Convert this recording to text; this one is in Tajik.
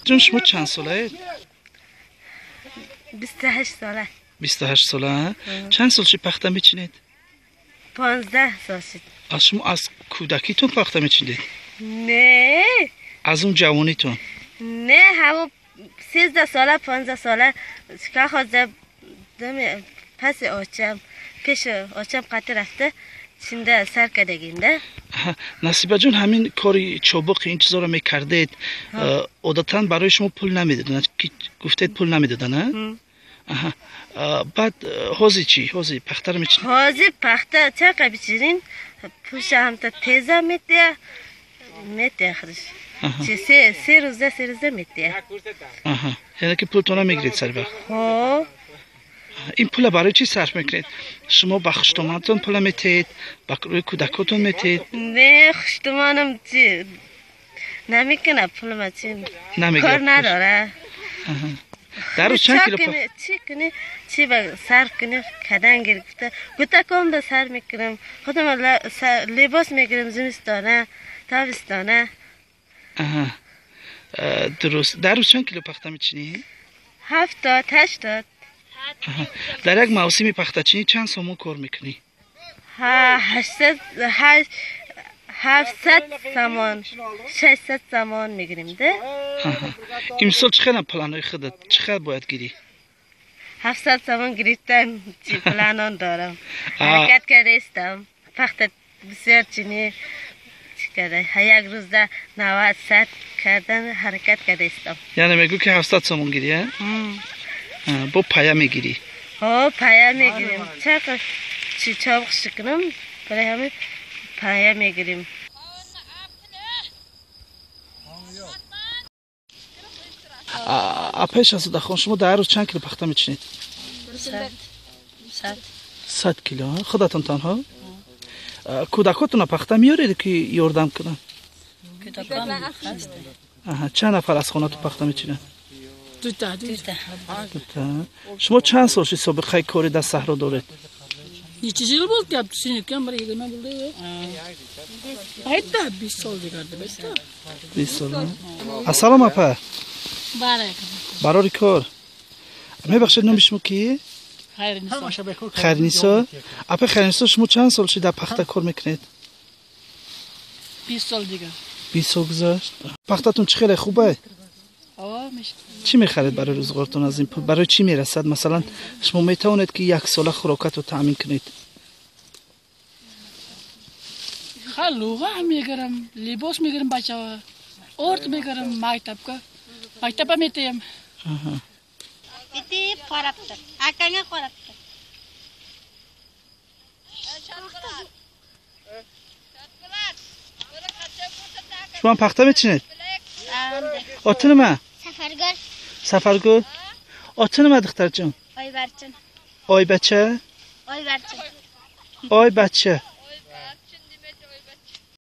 Ҷон, шумо чанд солаед? 28 сола. 28 сола? Чанд сол шуд пахта мечинед? 15 сол шуд. Аз шумо аз кӯдакитон пахта мечинед? Не. Аз он ҷавонитон? Не, ҳамо 13 сола, 15 сола кахоза паси очам, пеши очам қати рафта чинда сар кардагимда. Насибаҷон, ҳамин кори чобуқи ин чизоро мекардед, одатан барои шумо пул намедоданд? Гуфтед, пул намедоданд, а? Баъд ҳозир чӣ? Ҳозир пахтаро мечинед? Ҳозир пахта чақа бичинем, пулша ҳамта теза метия, метия худаш. Чи 3 рӯза, 3 рӯза метия. Яъне ки пултона мегиред сари вақт? Ҳо. Ин пула барои чӣ сарф мекунед? Шумо ба хуштоманатон пула метиҳед, ба рӯи кӯдакотон метиҳед? Не, хуштоманам чи намекунад пулма, чи кор надора. Дар рӯз чанд кило? Чӣ кунӣ, чӣ ба сарф кунӣ, кадан гирифта гутаком ба сар мекунам, худам либос мегирам зимистона, тобистона. Дуруст. Дар рӯз чанд кило пахта мечинӣ? 70, 80. Дар як мавсими пахтачинӣ чанд сомон кор мекунӣ? 700 сомон, 600 сомон мегирем да. Имсол чӣ хелам планҳои худат? Чӣ хел бояд гирӣ? 700 сомон гирифтан чи планон дорам, ҳаракат кардаистам. Пахта бисёр чини чӣ карда, як рӯзда 90, 100 кардан ҳаракат кардаистам. Яъне мегӯ ки 700 сомон гирӣ, бо пая мегирӣ? Ҳо, пая мегирем. Чақа чи чобқши кунам, барои ҳамин пая мегирем. Апаи Шаҳзодахон, шумо дар рӯз чанд кило пахта мечинед? 100 кило худатон танҳо? Кӯдакотона пахта меёред, ки ёрдам кунанд? Чанд нафар аз хонатон пахта мечинанд? Шумо чанд сол шуд собиқаи кори дар саҳро доред? Necha yil bo'ldi deyapti, seniki bir 20 bo'ldi. Aytdi, 5 sol degardi, aytdi. 20 сол. Ассалом, апа. Барори кор. Мебахшед, номи шумо ки? Хайрнисо. Апа Хайрнисо, шумо чанд сол шуд дар пахта кор мекунед? 20 сол дигар. 20 сол гузашт. Пахтатон чӣ хеле хубе? Чӣ мехаред барои рӯзғортон аз ин пул? Барои чӣ мерасад? Масалан, шумо метавонед, ки як сола хӯрокатро таъмин кунед? Луға мегирам, либос мегирам бачаҳо, орд мегирам, мактабка, мактаба метиҳам. Bitib qarab tur, akangga qarab tur. Шумо ҳам пахта мечинед? Оти nima? Safargul. Сафаргул. Оти nima, духтарҷон? Oybarchin. Ойбача? Oybarchin. Ойбача.